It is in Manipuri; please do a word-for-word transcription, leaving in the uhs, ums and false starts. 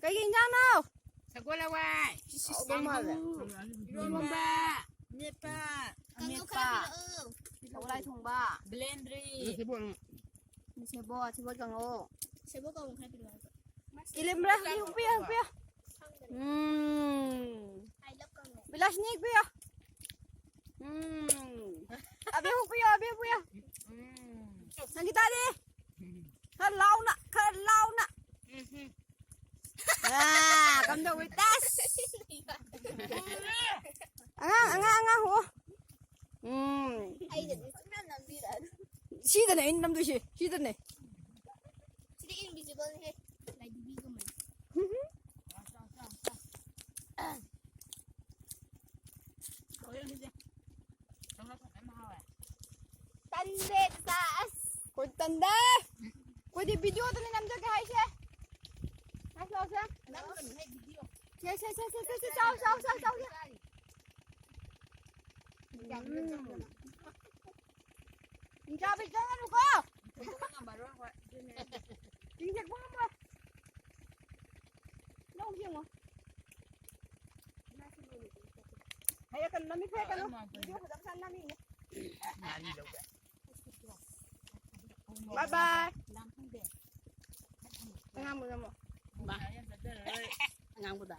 ꯀꯩ ꯏꯟꯖꯥꯡꯅꯣ? ꯁꯒꯣꯜ ꯍꯋꯥꯏ꯫ ꯍꯥꯎꯗꯧ ꯃꯥꯜꯂꯦ꯫ ꯏꯔꯣꯝꯕ꯫ ꯃꯦꯠꯄ꯫ ꯑꯃꯦꯠꯄ꯫ ꯁꯒꯣꯜꯍꯋꯥꯏ ꯊꯣꯡꯕ꯫ ꯕ꯭ꯂꯦꯟꯗ꯭ꯔꯤ꯫ ꯁꯦꯕꯣꯠ, ꯁꯦꯕꯣꯠ ꯀꯥꯡꯍꯧ꯫ ꯁꯦꯕꯣꯠ ꯀꯥꯡꯍꯧ ꯈꯔ ꯄꯤꯔꯛꯑꯣ꯫ ꯏꯂꯤꯝꯕ꯭ꯔꯥ? ꯍꯦꯛꯄꯤꯌꯣ, ꯍꯦꯛꯄꯤꯌꯣ꯫ ꯎꯝ꯫ ꯑꯩ ꯂꯞ ꯀꯥꯡꯍꯧ꯫ ꯕꯤꯂꯥꯁꯤꯅꯤ ꯍꯦꯛꯄꯤꯌꯣ꯫ ꯎꯝ꯫ ꯑꯕꯦ ꯍꯦꯛꯄꯤꯌꯣ, ꯑꯕꯦ ꯍꯦꯛꯄꯤꯌꯣ꯫ ꯁꯪꯒꯤꯇꯥꯗꯤ? ꯈꯔ ꯂꯥꯎꯅ, ꯈꯔ ꯂꯥꯎꯅ꯫ ꯑꯥ, ꯀꯝꯗꯧꯋꯤ? ꯇꯁ! ꯑꯉꯥꯡ, ꯑꯉꯥꯡ, ꯑꯉꯥꯡ ꯍꯣ꯫ ꯎꯝ꯫ ꯑꯩꯗꯗꯤ ꯁꯨꯡꯅꯝ ꯅꯝꯕꯤꯔꯛꯑꯅꯨ꯫ ꯁꯤꯗꯅꯦ ꯑꯩꯅ ꯅꯝꯗꯣꯏꯁꯦ, ꯁꯤꯗꯅꯦ꯫ ꯁꯤꯗꯤ invisible ꯅꯦꯍꯦ꯫ ꯂꯥꯏꯙꯤꯕꯤ ꯀꯃꯥꯏ꯫ ꯇꯟꯗꯦ ꯆꯥ ꯑꯁ꯫ ꯑꯩꯈꯣꯏ ꯇꯟꯗꯦ꯫ ꯑꯩꯈꯣꯏꯗꯤ video ꯗꯅꯦ ꯅꯝꯖꯒꯦ ꯍꯥꯏꯁꯦ꯫ ꯂꯥꯛꯁꯤ, ꯂꯥꯛꯁꯤ꯫ ꯅꯝꯒꯅꯨꯍꯦ video꯫ ꯁꯦ, ꯁꯦ, ꯁꯦ, ꯆꯥꯎ, ꯆꯥꯎ, ꯆꯥꯎ, ꯆꯥꯎ꯫ ꯎꯝ꯫ ꯆꯥꯕꯤ ꯆꯪꯉꯅꯨꯀꯣ꯫ ꯆꯤꯡ ꯊꯦꯛꯄ ꯉꯝꯃꯣꯏ꯫ ꯂꯧ ꯌꯦꯡꯉꯣ꯫ ꯍꯥꯏꯔꯛꯀꯅꯨ, ꯅꯃꯤꯠ ꯍꯥꯏꯔꯛꯀꯅꯨ꯫ Video ꯐꯖ ꯐꯖꯅ ꯅꯝꯃꯤꯅꯦ꯫ Bye bye꯫ ꯑꯉꯥꯡꯕ ꯅꯝꯃꯣ꯫ ꯑꯉꯥꯡꯕꯗ꯫